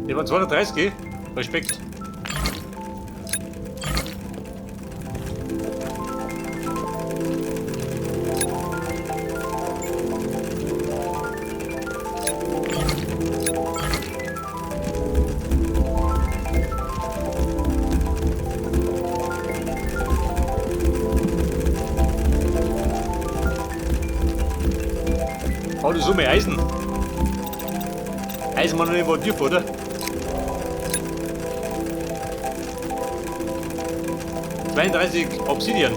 Die waren 230, Respekt. Oh, das ist so mehr Eisen. Eisen war noch nicht mal tief, oder? 32 Obsidian.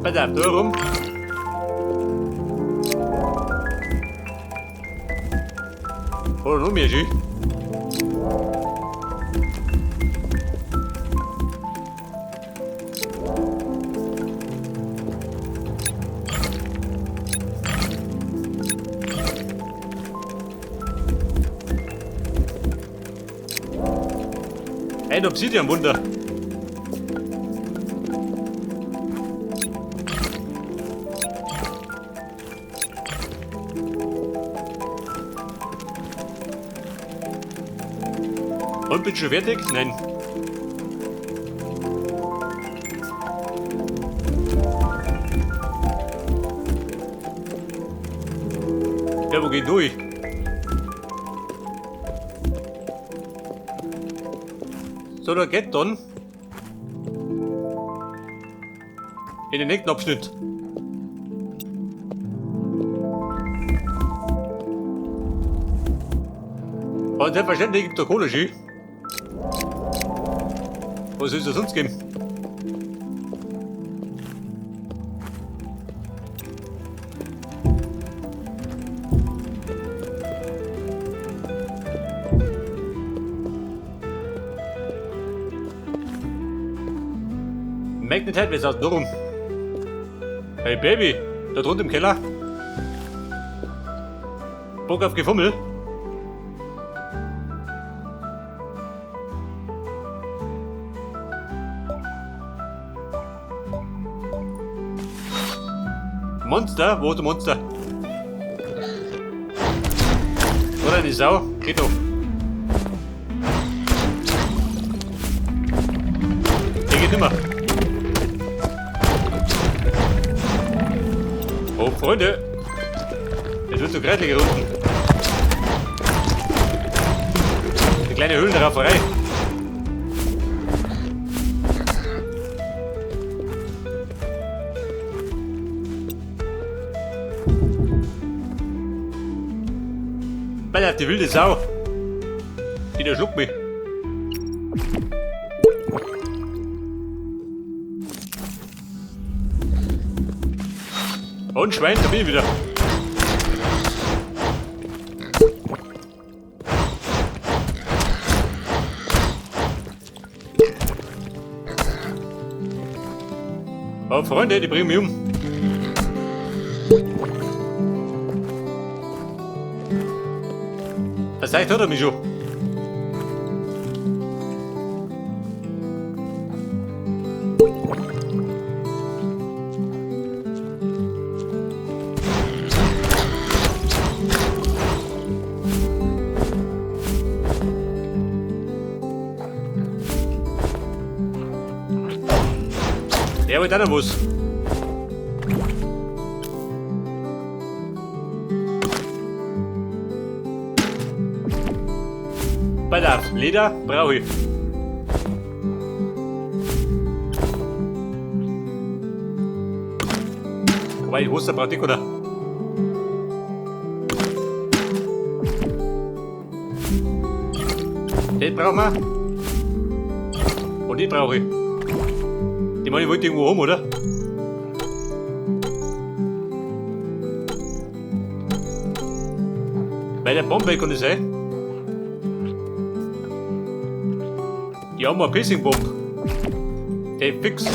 Pass auf, da rum. Oh, noch mehr schön. Ein Obsidian-Wunder. Und bin schon fertig? Nein. Ja, wo geht durch? So, da geht dann in den nächsten Abschnitt. Und selbstverständlich gibt es da Kohle schön. Was soll es da sonst geben? Magnetite, wer sagt rum? Hey Baby, da drunten im Keller. Bock auf Gefummel? Monster? Wo ist der Monster? Oder eine Sau? Geht doch. Der geht immer. Oh, Freunde! Jetzt wird so grässlich hier unten. Eine kleine Höhlenrafferei. Alter, die wilde Sau. Die der schluckt mich. Und Schwein, da bin ich wieder. Oh, Freunde, die bringen mich um. Das heißt, hat er mich schon. Der wollte auch noch was. Pass auf, Leder brauche ich. Wobei, die Hose braucht ich, oder? Den brauchen wir. Und die brauche ich. Die meine, ich wollte irgendwo haben, oder? Bei der Bombe kann das sein. Die haben eine Pissing-Bombe. Der fix.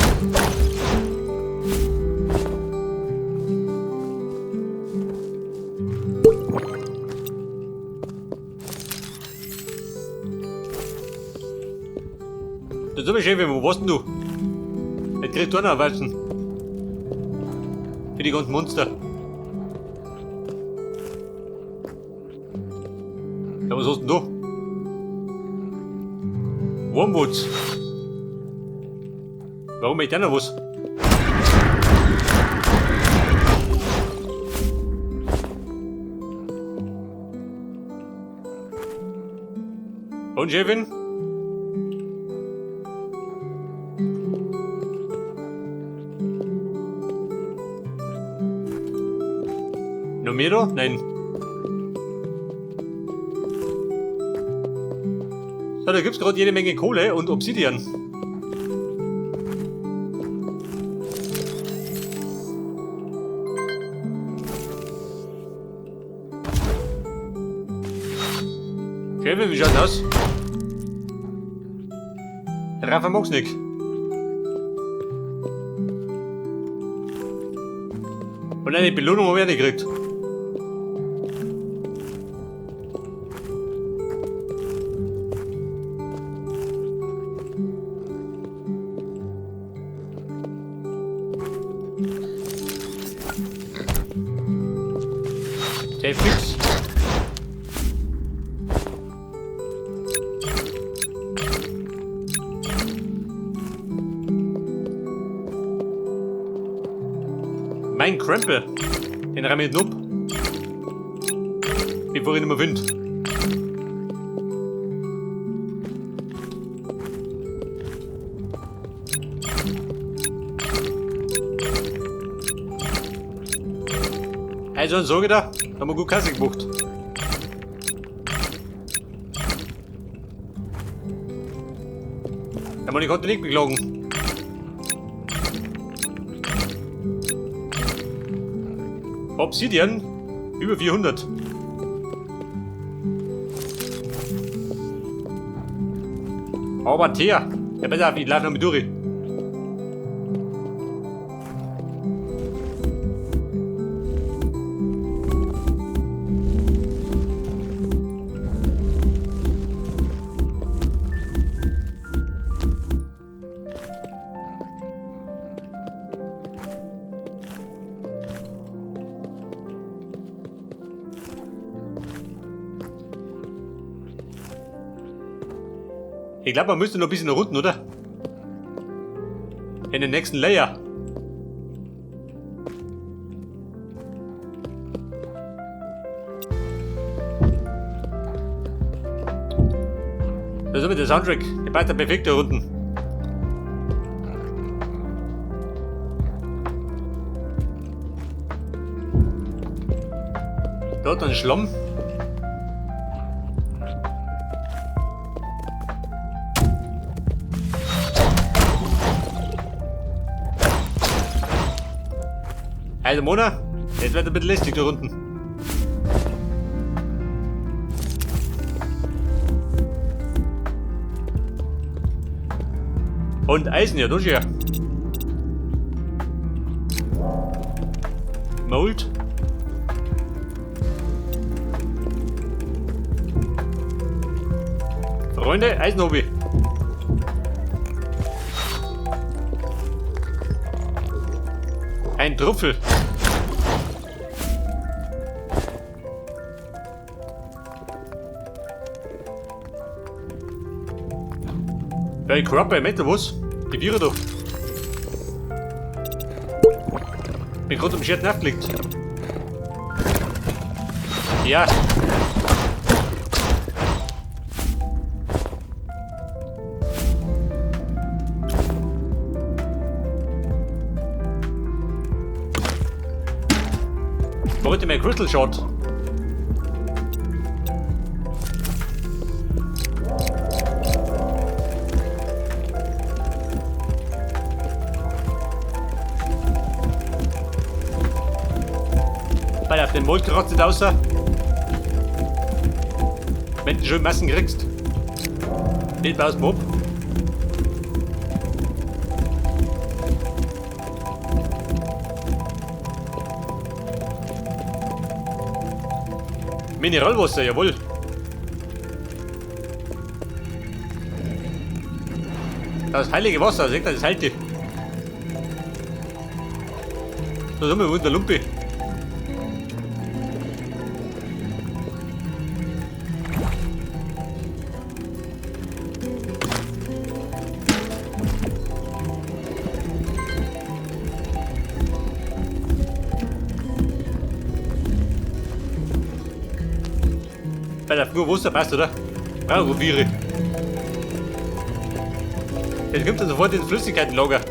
Das ist aber schön, wo warst denn du? Jetzt kriegst du auch noch einen Weizen. Für die ganzen Monster. Ja, was hast denn du? Wormwoods. Warum möchte der noch was? Und Jevin? Noch mehr da? Nein. So, da gibt's gerade jede Menge Kohle und Obsidian. Kevin, wie schaut's aus? Rafa mag's nicht. Und eine Belohnung habe ich auch nicht gekriegt. Der fix. Mein Krempel, den ramm ich ab, bevor ich nicht mehr finde. Also, dann sage ich da, haben wir gut Kasse gemacht. Ja, man, ich konnte nicht beklagen. Obsidian, über 400. Aber Thea, ja, pass auf, ich laufe noch mit durch. Ich glaube, man müsste noch ein bisschen nach unten, oder? In den nächsten Layer. Das ist mit der Soundtrack. Der passt ja perfekt da unten. Da hat ein Schlamm. Also Mona, jetzt wird ein bisschen lästig da unten. Und Eisen, ja, das ja. Mold. Freunde, Eisenhobby. Ein Trüffel. Bei Crop bei Metal was? Die Viren doch. Bin gerade um Schild nachgelegt. Ja. Wollte mehr Crystal Shot. Weil auf den Mold kratzt nicht außer. Wenn du schön Massen kriegst. Den baust du ab. Mineralwasser, jawohl. Das heilige Wasser, seht ihr, das heilt. Da sind wir unter Lumpe. Bei der nur Wasser passt, oder? Brauche. Jetzt kommt er sofort ins Flüssigkeitenlager.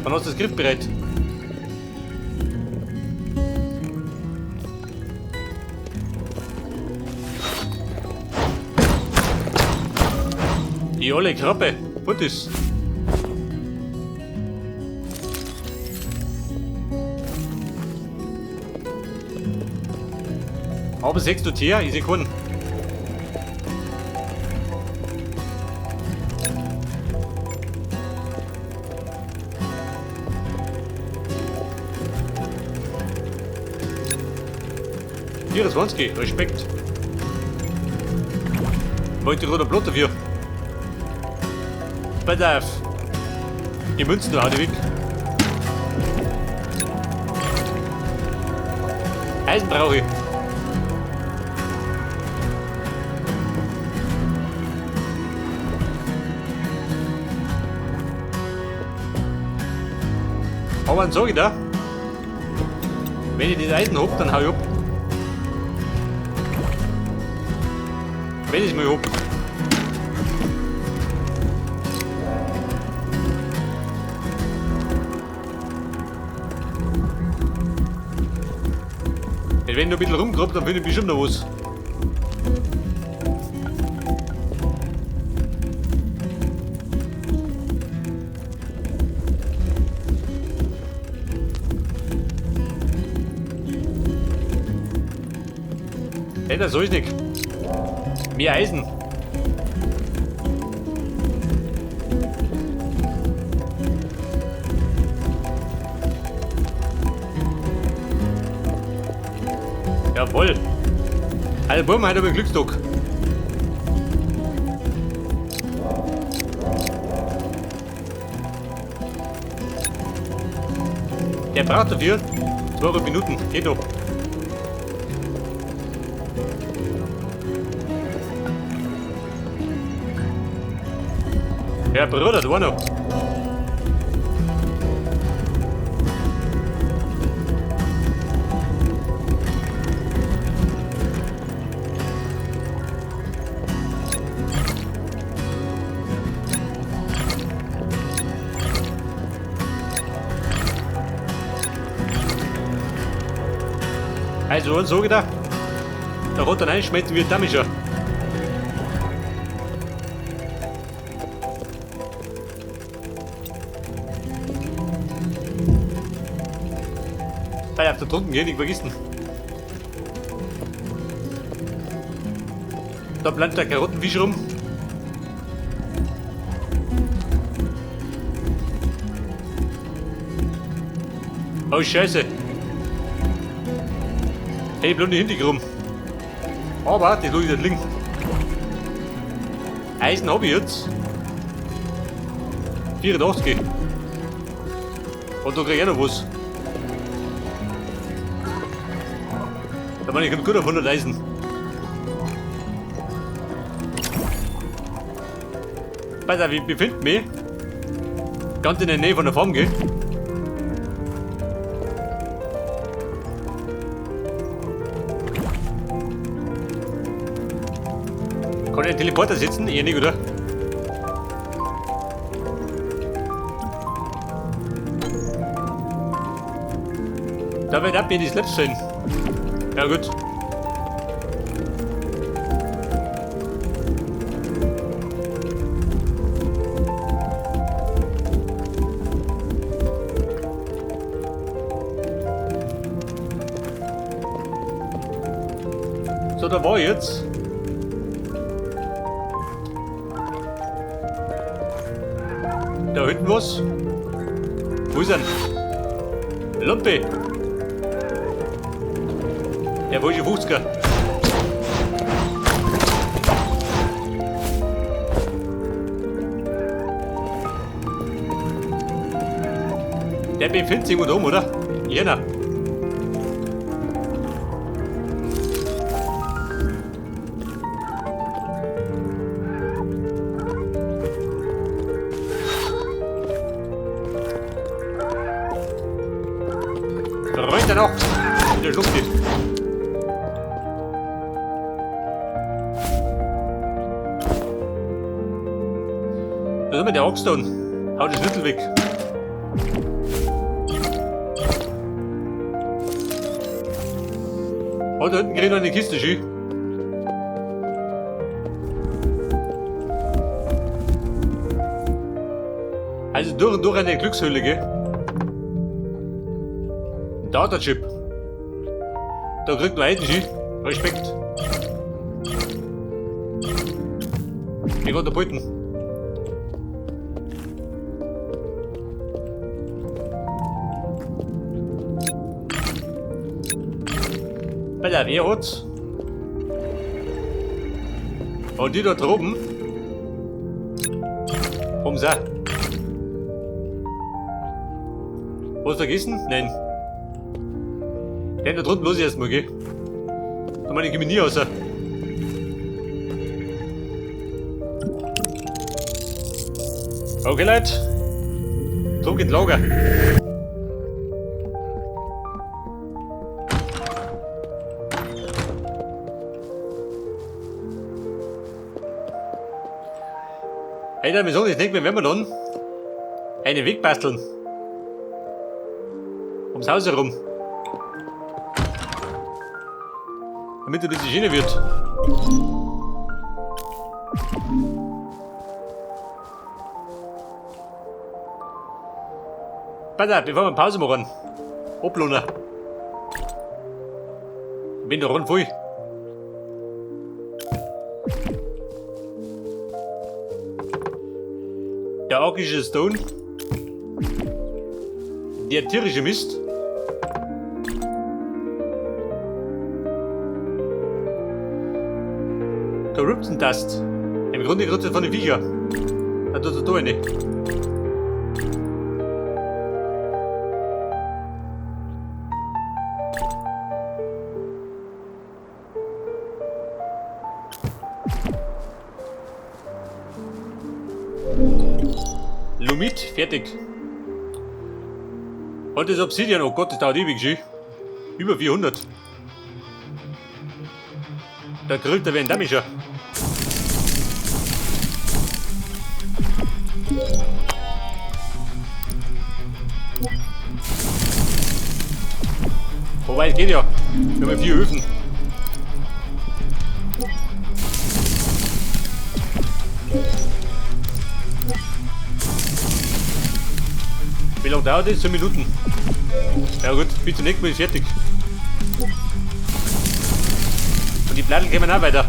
Dann hast du das Griff bereit. Die olle Krabbe. Was ist? Aber sechs du Tier, ich sekunden. 24, Respekt. Wollte ich roter Blut dafür. Pass auf. Die Münzen da, die weg. Eisen brauche ich. Aber dann sag ich da, wenn ich das Eisen hab, dann hau ich ab. Wenn ich es mal hab. Wenn ich noch ein bisschen rumgrab, dann finde ich bestimmt noch was. Hey, das soll ich nicht. Mehr Eisen. Jawohl. Also Buben, heute habe ich Glückstag. Der braucht dafür 2 Minuten. Geht noch. Ja, Bruder, da war noch. Also, und so gedacht. Da runter reinschmelzen wir damit schon. Weil auf der drunten gehen, ich vergessen. Da bleibt der Karottenfisch rum. Oh Scheiße. Hey, blonde Hintergrund rum. Aber das lass ich nicht liegen. Eisen hab ich jetzt. 84. Und da krieg ich auch noch was. Da bin ich gut auf 100 Eisen. Pass auf, ich befinde mich ganz in der Nähe von der Farm, gell? Kann ich einen Teleporter setzen? Eher nicht, oder? Da wird ab in die Slaps sein. Ja gut. So, da war ich jetzt. Da hinten was. Wo ist er? Lumpe! Der wollte 50er. Hey, ich finde irgendwo da oben, oder? Jena. Freund der Nacht. In der Schlucht. Da ist immer der Ochs da unten. Haut die Schnitzel weg. Oh, da hinten krieg ich noch eine Kiste, schön. Also durch und durch eine Glückshöhle, gell? Data-Chip. Da kriegt man einen, schön. Respekt. Ich kann da beuten. Bei der wer hat's? Und die da droben? Haben's auch. Was vergessen? Nein. Den da drunten los ich erstmal, gell? Da meine ich nie raus. Okay, Leute. Zurück ins Lager. Hey, dann, wir sagen, ich denke, wir werden dann einen Weg basteln. Ums Haus herum. Damit es ein bisschen schöner wird. Pass auf, bevor wir Pause machen. Ablohnen. Ich bin da rund voll. Der argische Stone. Der tierische Mist. Corruption Dust. Im Grunde kriegt von den Viecher. Da tut er da rein. Lumit, fertig. Und das Obsidian, oh Gott, das dauert ewig, schön. Über 400. Da grillt er wie ein Damischer. Wobei, es geht ja. Wir haben ja 4 Öfen. Wie lange dauert das? 10 Minuten. Ja gut, bis zum nächsten Mal ist fertig. Und die Platten gehen wir auch weiter.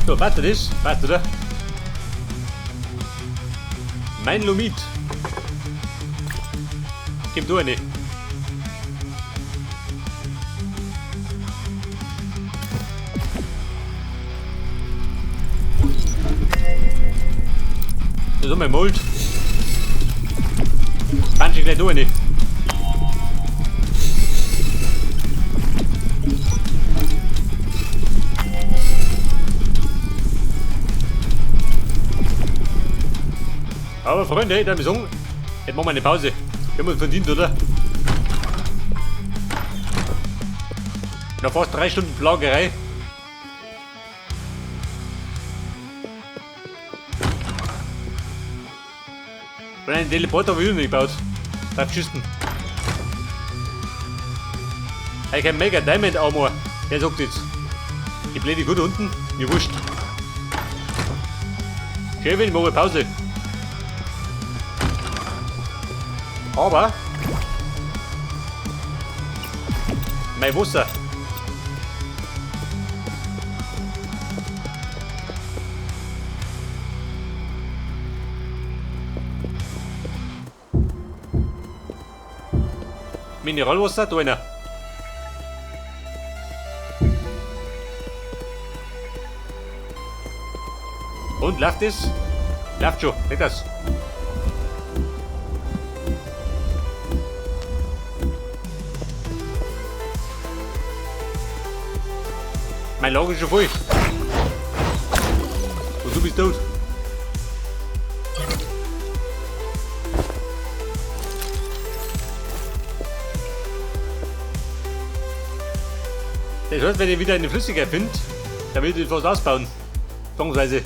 So, passt das? Passt, oder? Mein Lumit. Gib du eine. Das ist mein Mold. Punch ich gleich da rein. Aber Freunde, ich würde sagen, jetzt machen wir eine Pause. Wir haben uns verdient, oder? Noch fast 3 Stunden Plagerei. Und einen Teleporter habe ich noch nicht gebaut. Drauf geschissen. Ich hab mega Diamond Armor. Der sagt jetzt. Die Bläde gut unten, mir wurscht. Schön, ich mache Pause. Aber mein Wasser. Mineralwasser, da einer. Und läuft es? Läuft schon, nicht das. Mein Lager ist schon voll. Und du bist tot. Das heißt, wenn ich wieder eine Flüssigkeit finde, dann will ich was ausbauen. Zwangsweise.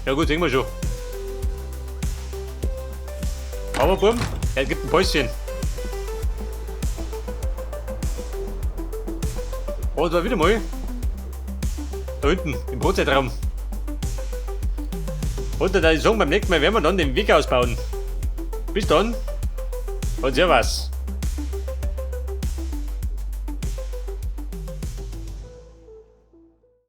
Ja gut, sehen wir schon. Aber Bumm, er gibt ein Päuschen. Und zwar wieder mal. Da hinten, im Brotzeitraum. Und dann würde ich sagen, beim nächsten Mal werden wir dann den Weg ausbauen. Bis dann und servus.